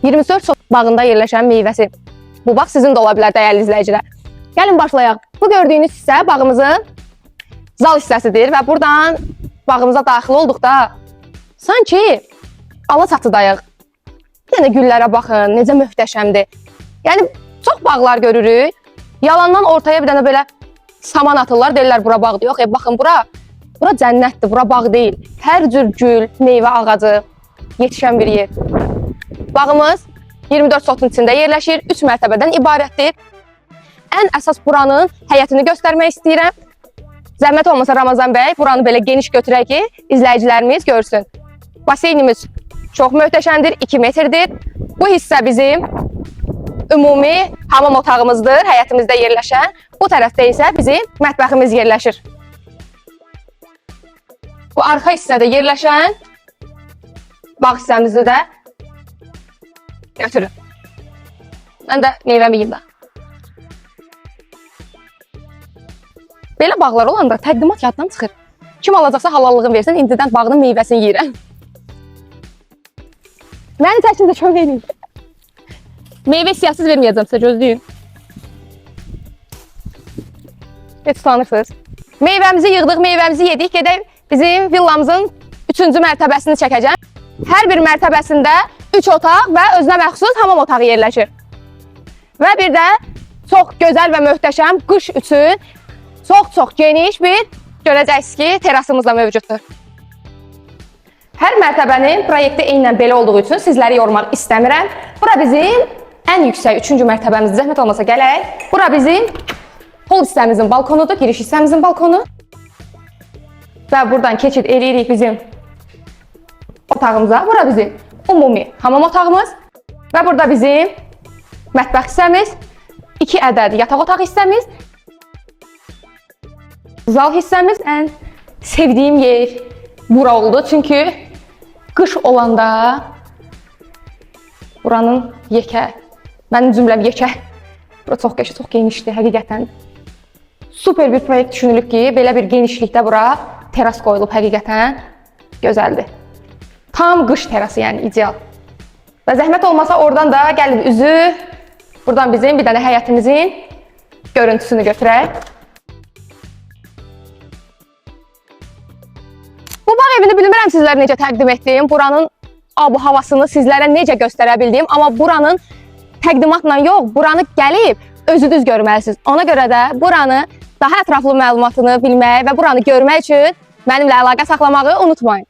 24 sot bağında yerləşən meyvəsi. Bu bağ sizin də ola bilər dəyərli izləyicilər. Gəlin başlayaq. Bu gördüyünüz hissə bağımızın zal hissəsidir və buradan bağımıza daxil olduqda sanki Alaçatıdayıq. Bir dənə güllərə baxın, necə möhtəşəmdir. Yəni çox bağlar görürük. Yalandan ortaya bir dənə belə saman atırlar, deyirlər bura bağdır. Yox, baxın bura cənnətdir, bura bağ deyil. Hər cür gül, meyvə ağacı yetişən bir yer. Bağımız 24 sotun içində yerləşir, 3 mərtəbədən ibarətdir. Ən əsas buranın həyətini göstərmək istəyirəm. Zəhmət olmasa Ramazan bəy, buranı belə geniş götürək ki, izləyicilərimiz görsün. Baseynimiz çox möhtəşəmdir, 2 metrdir. Bu hissə bizim ümumi hamam otağımızdır, həyətimizdə yerləşən. Bu tərəfdə isə bizim mətbəximiz yerləşir. Bu arxa hissədə yerləşən bağ hissəmizi də götürün. Mən də meyvəmi yeyim də. Belə bağlar olanda təqdimat yaddan çıxır. Kim alacaqsa halallığını versin, indidən bağının meyvəsini yeyirəm. Məni çəkin də kömək eləyin. Meyvə siyasız verməyəcəm sizə, gözləyin. Heç utanırsınız. Meyvəmizi yığdıq, meyvəmizi yedik. Gedək bizim villamızın 3-cü mərtəbəsini çəkəcəm. Hər bir mərtəbəsində 3 otaq və özünə məxsus hamam otağı yerləşir. Və bir də çox gözəl və möhtəşəm qış üçün çox-çox geniş bir görəcəksiniz ki, terasımız da mövcuddur. Hər mərtəbənin proyekti eynən belə olduğu üçün sizləri yormaq istəmirəm. Bura bizim ən yüksək 3-cü mərtəbəmizdir. Zəhmət olmasa gələk. Bura bizim hol hissəmizin balkonudur, giriş hissəmizin balkonu. Və buradan keçid eləyirik bizim otağımıza. Bura bizim ümumi hamam otağımız və burada bizim mətbəx hissəmiz, 2 ədəd yataq otağı hissəmiz, zal hissəmiz. Ən sevdiyim yer bura oldu. Çünki qış olanda buranın yekə, mənim cümləm yekə. Bura çox qəşəng, çox genişdir həqiqətən. Super bir proyekt düşünülüb ki, belə bir genişlikdə bura teras qoyulub, həqiqətən gözəldir. Tam qış terası, yəni ideal. Və zəhmət olmasa oradan da gəlin üzü, buradan bizim bir dənə həyətimizin görüntüsünü götürək. Bu bağ evini bilmirəm sizlərə necə təqdim etdim, buranın ab havasını sizlərə necə göstərə bildim, amma buranın təqdimatla yox, buranı gəlib özünüz görməlisiniz. Ona görə də buranı daha ətraflı məlumatını bilmək və buranı görmək üçün mənimlə əlaqə saxlamağı unutmayın.